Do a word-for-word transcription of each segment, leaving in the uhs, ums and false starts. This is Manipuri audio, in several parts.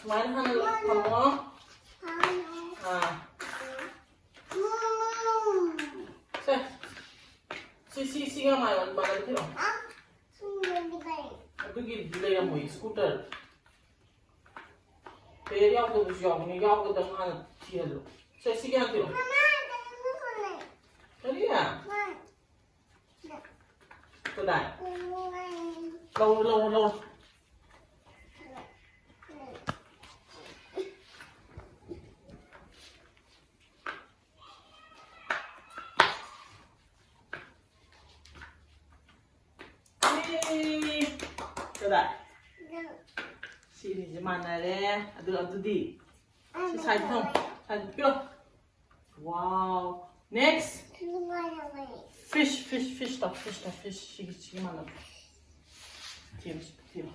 ꯁꯨꯃꯥꯏꯅ ꯍꯥꯟꯅ ꯊꯝꯃꯣ꯫ ꯑꯥ꯫ ꯁꯦ꯫ ꯁꯤ, ꯁꯤ, ꯁꯤꯒ ꯃꯥꯟꯅ, ꯃꯥꯟꯅꯕ ꯊꯤꯔꯣ꯫ ꯑꯗꯨꯒꯤꯗꯤ ꯂꯩꯔꯝꯃꯣꯏ, scooter꯫ ꯄꯦꯔꯦꯠ ꯌꯥꯎꯗꯕꯁꯨ ꯌꯥꯎꯕꯅꯤ, ꯌꯥꯎꯒꯗꯕ ꯍꯥꯟꯅ ꯊꯤꯍꯜꯂꯣ꯫ ꯁꯦ, ꯁꯤꯒꯤ ꯍꯥꯟꯅ ꯊꯤꯔꯣ꯫ ꯀꯔꯤ? ꯀꯗꯥꯏ? ꯂꯧꯔꯣ, ꯂꯧꯔꯣ, ꯂꯧꯔꯣ꯫ ꯑꯦ, ꯀꯗꯥꯏ? ꯁꯤ ꯑꯅꯤꯁꯦ ꯃꯥꯟꯅꯔꯦ꯫ ꯑꯗꯨ, ꯑꯗꯨꯗꯤ ꯁꯤ side ꯊꯝꯃꯣ꯫ Side ꯄꯤꯔꯣ꯫ Wow. Next. Fish, fish, fish ꯇꯧ, fish ꯇꯧ, fish꯫ ꯁꯤꯒꯤ, ꯁꯤꯒꯤ ꯃꯥꯟꯅꯕ꯫ ꯊꯤꯔꯣ, ꯁꯤ ꯊꯤꯔꯣ꯫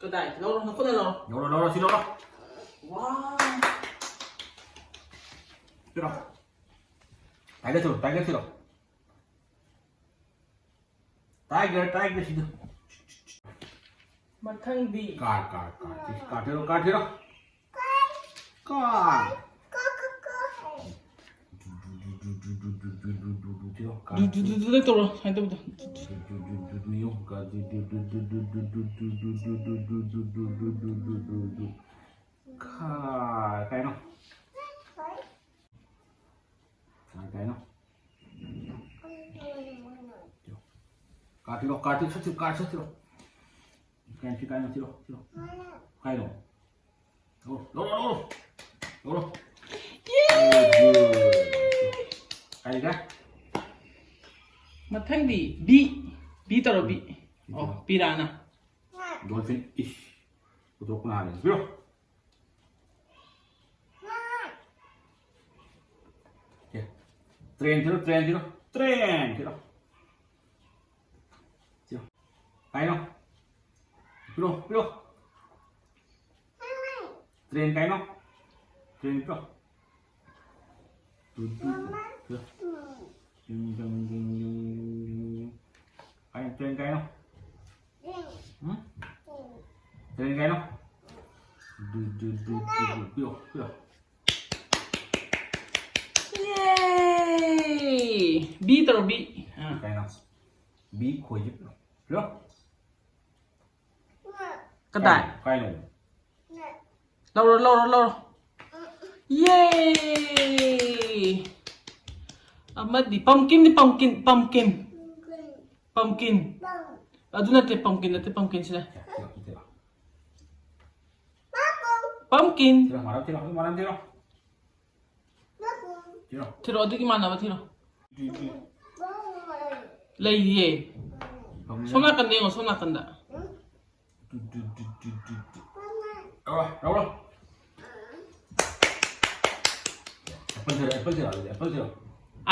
ꯀꯗꯥꯏ? ꯂꯧꯔꯣ, ꯅꯈꯨꯠꯅ ꯂꯧꯔꯣ꯫ ꯂꯧꯔꯣ, ꯂꯧꯔꯣ, ꯁꯤ ꯂꯧꯔꯣ꯫ Wow. ꯄꯤꯔꯣ꯫ Tiger ꯊꯤꯔꯣ, tiger ꯊꯤꯔꯣ꯫ Tiger, tiger ꯁꯤꯗ꯫ ꯃꯊꯪꯗꯤ꯫ Car, car, car꯫ ꯁꯤ car ꯊꯤꯔꯣ, car ꯊꯤꯔꯣ꯫ Car꯫ ꯊꯤꯔꯣ, car꯫ ꯗꯨ, ꯗꯨ, ꯗꯨ, ꯗꯨ ꯇꯧꯔꯣ, ꯁꯨꯃꯥꯏꯅ ꯇꯧꯕꯗꯣ꯫ ꯗꯨ, ꯗꯨ, ꯗꯨ, ꯗꯨ, ꯌꯦꯡꯉꯨ꯫ Car꯫ ꯗꯨ, ꯗꯨ, ꯗꯨ, ꯗꯨ, ꯗꯨ꯫ Car ꯀꯥꯏꯅꯣ꯫ Car ꯀꯥꯏꯅꯣ꯫ Car ꯊꯤꯔꯣ, car ꯊꯤꯔꯣ, ꯁꯠ ꯊꯤꯔꯣ, car ꯁꯠ ꯊꯤꯔꯣ꯫ ꯀꯥꯏꯅꯣ, ꯀꯥꯏꯅꯣ, ꯊꯤꯔꯣ, ꯊꯤꯔꯣ꯫ ꯀꯥꯏꯅꯣ꯫ ꯂꯧꯔꯣ, ꯂꯧꯔꯣ, ꯂꯧꯔꯣ꯫ ꯂꯧꯔꯣ꯫ ꯀꯥꯏꯗ? ꯃꯊꯪꯗꯤ B, B ꯇꯧꯔꯣ, B꯫ ꯑꯣ, piranha꯫ Dolphin, ꯏꯁ꯫ ꯄꯨꯊꯣꯛꯄꯅ ꯍꯥꯟꯅ ꯄꯤꯔꯣ꯫ ꯑꯦ, train ꯊꯤꯔꯣ, train ꯊꯤꯔꯣ, train ꯊꯤꯔꯣ꯫ ꯊꯤꯔꯣ꯫ ꯀꯥꯏꯅꯣ? ꯄꯤꯔꯣ, ꯄꯤꯔꯣ꯫ Train ꯀꯥꯏꯅꯣ? Train ꯄꯤꯔꯣ꯫ Two, two, two, two. ꯖꯤꯡ, ꯖꯪ, ꯖꯤꯡ, ꯖꯪ, ꯖꯤꯡ, ꯖꯪ, ꯖꯪ꯫ ꯀꯥꯏꯅꯣ, train ꯀꯥꯏꯅꯣ? ꯍꯨꯝ? Train ꯀꯥꯏꯅꯣ? ꯄꯤꯔꯣ, ꯄꯤꯔꯣ꯫ ꯌꯦ! ꯕꯤ ꯇꯧꯔꯣ, ꯕꯤ꯫ ꯑꯥ꯫ ꯀꯩꯅꯣ? ꯕꯤ ꯈꯣꯏꯁꯦ ꯄꯤꯔꯣ꯫ ꯄꯤꯔꯣ꯫ ꯀꯗꯥꯏ? ꯀꯥꯏꯅꯣ? ꯂꯧꯔꯣ, ꯂꯧꯔꯣ, ꯂꯧꯔꯣ꯫ ꯌꯦ! ꯑꯃꯗꯤ pumpkin ꯅꯤ, pumpkin, pumpkin꯫ Pumpkin꯫ ꯑꯗꯨ ꯅꯠꯇꯦ, pumpkin ꯅꯠꯇꯦ, pumpkin ꯁꯤꯅꯦ꯫ Pumpkin꯫ ꯊꯤꯔꯣ, ꯃꯔꯝ ꯊꯤꯔꯣ, ꯃꯔꯝ ꯊꯤꯔꯣ꯫ ꯊꯤꯔꯣ꯫ ꯊꯤꯔꯣ, ꯑꯗꯨꯒꯤ ꯃꯥꯟꯅꯕ ꯊꯤꯔꯣ꯫ ꯂꯩꯌꯦ꯫ ꯁꯣꯝ ꯅꯥꯀꯟꯗ ꯌꯦꯡꯉꯣ, ꯁꯣꯝ ꯅꯥꯀꯟꯗ꯫ ꯂꯧꯔꯣ, ꯂꯧꯔꯣ꯫ Apple ꯊꯤꯔꯣ, apple ꯊꯤꯔꯣ, ꯑꯗꯨꯗꯤ apple ꯊꯤꯔꯣ꯫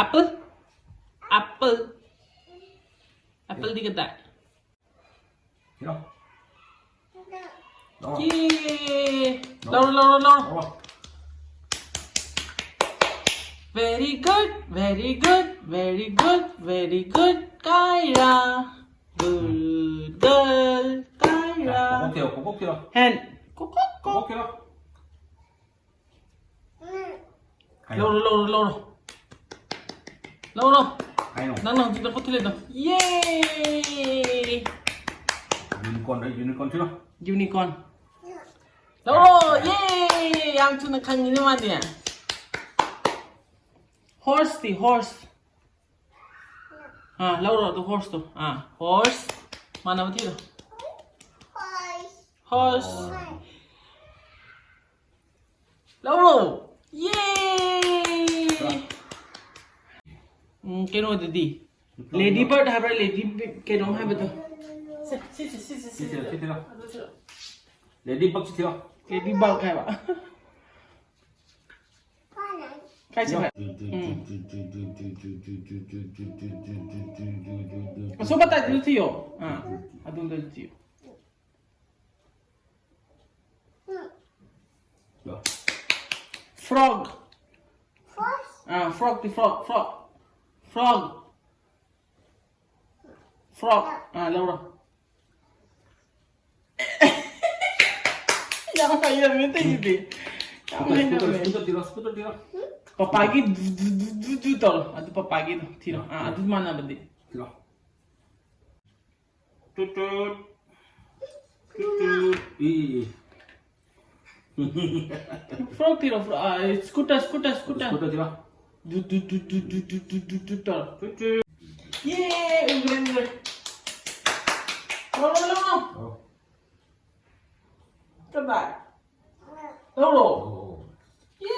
Apple? Apple? Apple ꯗꯤ ꯀꯗꯥꯏ? ꯊꯤꯔꯣ꯫ ꯂꯧꯔꯣ꯫ ꯌꯦ! ꯂꯧꯔꯣ, ꯂꯧꯔꯣ, ꯂꯧꯔꯣ꯫ ꯂꯧꯔꯣ꯫ Very good, very good, very good, very good, ꯀꯥꯏꯔꯥ꯫ Good girl, ꯀꯥꯏꯔꯥ꯫ ꯀꯣꯀꯣꯛ ꯊꯤꯔꯣ, ꯀꯣꯀꯣꯛ ꯊꯤꯔꯣ꯫ Hand. ꯀꯣꯀꯣꯛ, ꯀꯣꯀꯣꯛ꯫ ꯀꯣꯀꯣꯛ ꯊꯤꯔꯣ꯫ ꯂꯧꯔꯣ, ꯂꯧꯔꯣ, ꯂꯧꯔꯣ꯫ ꯂꯧꯔꯣ꯫ ꯀꯩꯅꯣ? ꯅꯪꯅ ꯍꯧꯖꯤꯛ ꯂꯧꯈꯠꯈꯤꯕꯗꯣ꯫ ꯌꯦ! Unicorn, unicorn ꯊꯤꯔꯣ꯫ Unicorn꯫ ꯂꯧꯔꯣ! ꯌꯦ! ꯌꯥꯝ ꯊꯨꯅ ꯈꯪꯉꯤꯅꯦ ꯃꯥꯗꯤ꯫ Horse T, horse꯫ ꯑꯥ, ꯂꯧꯔꯣ ꯑꯗꯨ horse ꯇꯣ꯫ ꯑꯥ, horse꯫ ꯃꯥꯟꯅꯕ ꯊꯤꯔꯣ꯫ Horse꯫ ꯂꯧꯔꯣ꯫ ꯌꯦ! ꯎꯝ, ꯀꯩꯅꯣꯗꯨꯗꯤ? Lady bird ꯍꯥꯏꯕ꯭ꯔꯥ? Lady bi-, ꯀꯩꯅꯣꯝ ꯍꯥꯏꯕꯗꯣ꯫ ꯁꯦ, ꯁꯤ, ꯁꯤ, ꯁꯤ, ꯁꯤ, ꯁꯤ ꯁꯤ, ꯊꯤꯔꯣ, ꯁꯤ ꯊꯤꯔꯣ꯫ ꯑꯗꯨ ꯊꯤꯔꯣ꯫ Lady bug ꯁꯤ ꯊꯤꯔꯣ꯫ Lady bug ꯍꯥꯏꯕ꯫ ꯀꯥꯏ ꯆꯠꯈ꯭ꯔꯦ? ꯎꯝ꯫ ꯑꯁꯣꯝ ꯃꯇꯥꯏꯗꯨꯗ ꯊꯤꯌꯣ꯫ ꯑꯥ, ꯑꯗꯣꯝꯗ ꯊꯤꯌꯣ꯫ Frog. ꯑꯥ, frog T frog, frog. Frog. Frog. ꯑꯥ, ꯂꯧꯔꯣ꯫ ꯌꯥꯝ ꯍꯩꯔꯝꯃꯦ ꯇꯧꯔꯤꯗꯤ꯫ ꯌꯥꯝ ꯍꯩꯔꯝꯃꯦ꯫ ꯁ꯭ꯀꯨꯇꯔ ꯊꯤꯔꯣ, ꯁ꯭ꯀꯨꯇꯔ ꯊꯤꯔꯣ꯫ ꯄꯄꯥꯒꯤ ꯗꯨ ꯗꯨ ꯗꯨ ꯗꯨ ꯇꯧꯔꯣ꯫ ꯑꯗꯨ ꯄꯄꯥꯒꯤꯗꯣ ꯊꯤꯔꯣ꯫ ꯑꯥ, ꯑꯗꯨ ꯃꯥꯟꯅꯕꯗꯤ꯫ ꯊꯤꯔꯣ꯫ ꯇꯨꯠ ꯇꯨꯠ꯫ ꯇꯨꯠ ꯇꯨꯠ꯫ E, E, E. ꯐ꯭ꯔꯣꯛ ꯊꯤꯔꯣ, ꯐ꯭ꯔꯣꯛ꯫ ꯑꯥ, ꯁ꯭ꯀꯨꯇꯔ, ꯁ꯭ꯀꯨꯇꯔ, ꯁ꯭ꯀꯨꯇꯔ꯫ ꯁ꯭ꯀꯨꯇꯔ ꯊꯤꯔꯣ꯫ ꯗꯨ ꯗꯨ ꯗꯨ ꯇꯧꯔꯣ꯫ ꯇꯨꯠ ꯇꯨꯠ꯫ ꯌꯦ, ꯎꯈ꯭ꯔꯦ, ꯎꯈ꯭ꯔꯦ꯫ ꯂꯧꯔꯣ, ꯂꯧꯔꯣ꯫ ꯑꯣ꯫ ꯀꯗꯥꯏ? ꯂꯧꯔꯣ꯫ ꯑꯣ꯫ ꯌꯦ!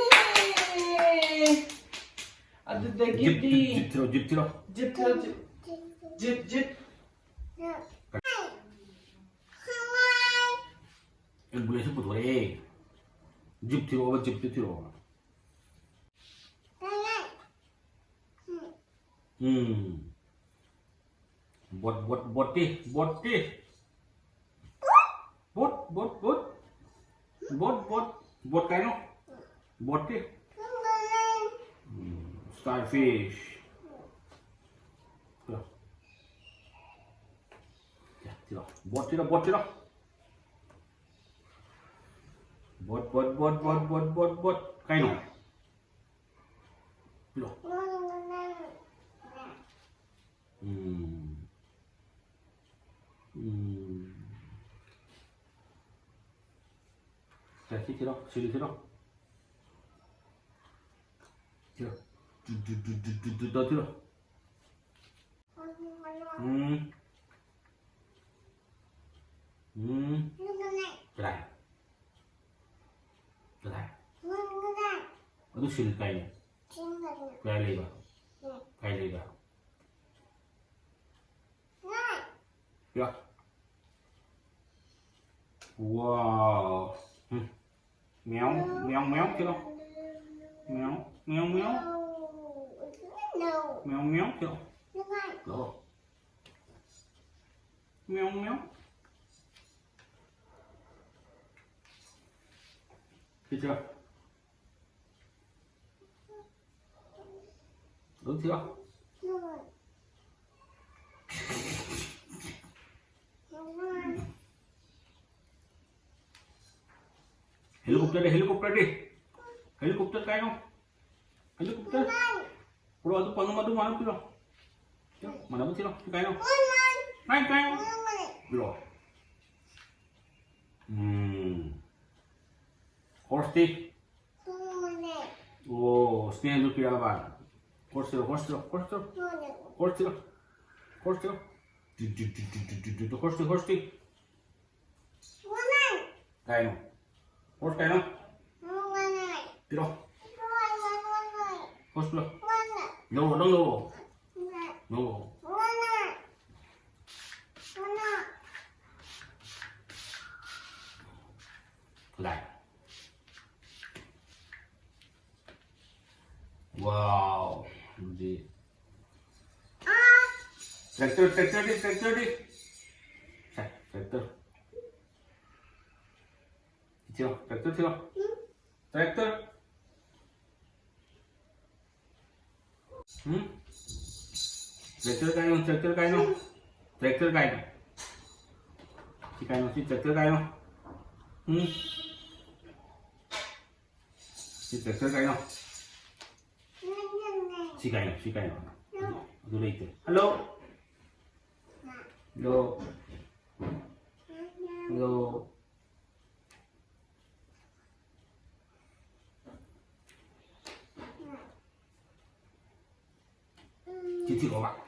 ꯑꯗꯨꯗꯒꯤꯗꯤ ꯖꯤꯞ, ꯖꯤꯞ ꯊꯤꯔꯣ, ꯖꯤꯞ ꯊꯤꯔꯣ꯫ ꯖꯤꯞ ꯊꯤꯔꯣ, ꯖꯤꯞ꯫ Jeep, jeep. ꯑꯦꯝꯕꯨꯂꯦꯟꯁꯁꯨ ꯄꯨꯊꯣꯔꯛꯑꯦ꯫ ꯖꯤꯞ ꯊꯤꯔꯛꯑꯣꯕ, ꯖꯤꯞꯇꯨ ꯊꯤꯔꯛꯑꯣꯕ꯫ ꯎꯝ꯫ ꯕꯣꯠ, ꯕꯣꯠ, ꯕꯣꯠꯇꯤ, ꯕꯣꯠꯇꯤ꯫ Boat, boat, boat. Boat, boat. Boat ꯀꯥꯏꯅꯣ? ꯕꯣꯠꯇꯤ꯫ ꯎꯝ, starfish꯫ ꯊꯤꯔꯣ꯫ ꯊꯤꯔꯣ꯫ ꯕꯣꯠ ꯊꯤꯔꯣ, ꯕꯣꯠ ꯊꯤꯔꯣ꯫ Boat, boat, boat. ꯀꯥꯏꯅꯣ? ꯄꯤꯔꯣ꯫ ꯎꯝ꯫ ꯎꯝ꯫ ꯁꯦ, ꯁꯤ ꯊꯤꯔꯣ, ꯁꯤꯗꯤ ꯊꯤꯔꯣ꯫ ꯊꯤꯔꯣ꯫ ꯗꯨ, ꯗꯨ, ꯗꯨ ꯇꯧ ꯊꯤꯔꯣ꯫ ꯎꯝ꯫ ꯎꯝ꯫ ꯀꯗꯥꯏ? ꯀꯗꯥꯏ? ꯑꯗꯨ ꯁꯤꯜ ꯀꯥꯏꯅꯦ? ꯀꯥꯏ ꯂꯩꯕ? ꯀꯥꯏ ꯂꯩꯕ? ꯌꯥ꯫ ꯋꯥꯎ꯫ ꯎꯝ꯫ ꯃ꯭ꯌꯥꯎ, ꯃ꯭ꯌꯥꯎ, ꯃ꯭ꯌꯥꯎ ꯀꯩꯅꯣ? ꯃ꯭ꯌꯥꯎ, ꯃ꯭ꯌꯥꯎ, ꯃ꯭ꯌꯥꯎ꯫ ꯃ꯭ꯌꯥꯎ, ꯃ꯭ꯌꯥꯎ ꯀꯩꯅꯣ? ꯂꯥꯛꯑꯣ꯫ ꯃ꯭ꯌꯥꯎ, ꯃ꯭ꯌꯥꯎ꯫ ꯁꯤ ꯆꯠꯂꯣ꯫ ꯑꯗꯨꯝ ꯊꯤꯔꯣ꯫ Helicopter ꯗꯤ, helicopter ꯗꯤ? Helicopter ꯀꯥꯏꯅꯣ? Helicopter? ꯄꯨꯔꯛꯑꯣ, ꯑꯗꯨ ꯄꯥꯡꯒꯝ ꯑꯗꯨ ꯃꯥꯅ ꯄꯤꯔꯣ꯫ ꯃꯥꯅ ꯑꯃ ꯊꯤꯔꯣ꯫ ꯁꯤ ꯀꯥꯏꯅꯣ? ꯀꯥꯏ, ꯀꯥꯏ? ꯄꯤꯔꯣ꯫ ꯎꯝ꯫ Horse T? ꯑꯣ, ꯁ꯭ꯅꯦꯍꯗꯨ ꯄꯤꯔꯛꯑꯕ? Horse ꯊꯤꯔꯣ, horse ꯊꯤꯔꯣ, horse ꯊꯤꯔꯣ꯫ Horse ꯊꯤꯔꯣ꯫ Horse ꯊꯤꯔꯣ꯫ ꯇꯨ, ꯇꯨ, ꯇꯨ, horse ꯊꯤꯔꯣ, horse ꯊꯤꯔꯣ꯫ ꯀꯥꯏꯅꯣ? Horse ꯀꯥꯏꯅꯣ? ꯄꯤꯔꯣ꯫ Horse ꯄꯤꯔꯣ꯫ ꯂꯧꯔꯣ, ꯅꯪ ꯂꯧꯔꯣ꯫ ꯂꯧꯔꯣ꯫ ꯂꯥꯏ꯫ Wow, ꯑꯗꯨꯗꯤ tractor, tractor ꯗꯤ, tractor ꯗꯤ? ꯁꯦ, tractor꯫ ꯊꯤꯔꯣ, tractor ꯊꯤꯔꯣ꯫ Tractor꯫ ꯎꯝ? Tractor ꯀꯥꯏꯅꯣ, tractor ꯀꯥꯏꯅꯣ? Tractor ꯀꯥꯏꯅꯣ? ꯁꯤ ꯀꯥꯏꯅꯣ, ꯁꯤ tractor ꯀꯥꯏꯅꯣ? ꯎꯝ? ꯁꯤ tractor ꯀꯥꯏꯅꯣ? ꯁꯤ ꯀꯥꯏꯅꯣ, ꯁꯤ ꯀꯥꯏꯅꯣ? ꯑꯗꯨ, ꯑꯗꯨ ꯂꯩꯇꯦ꯫ Hello? Hello? Hello? ꯁꯤ ꯊꯤꯔꯛꯑꯣꯕ꯫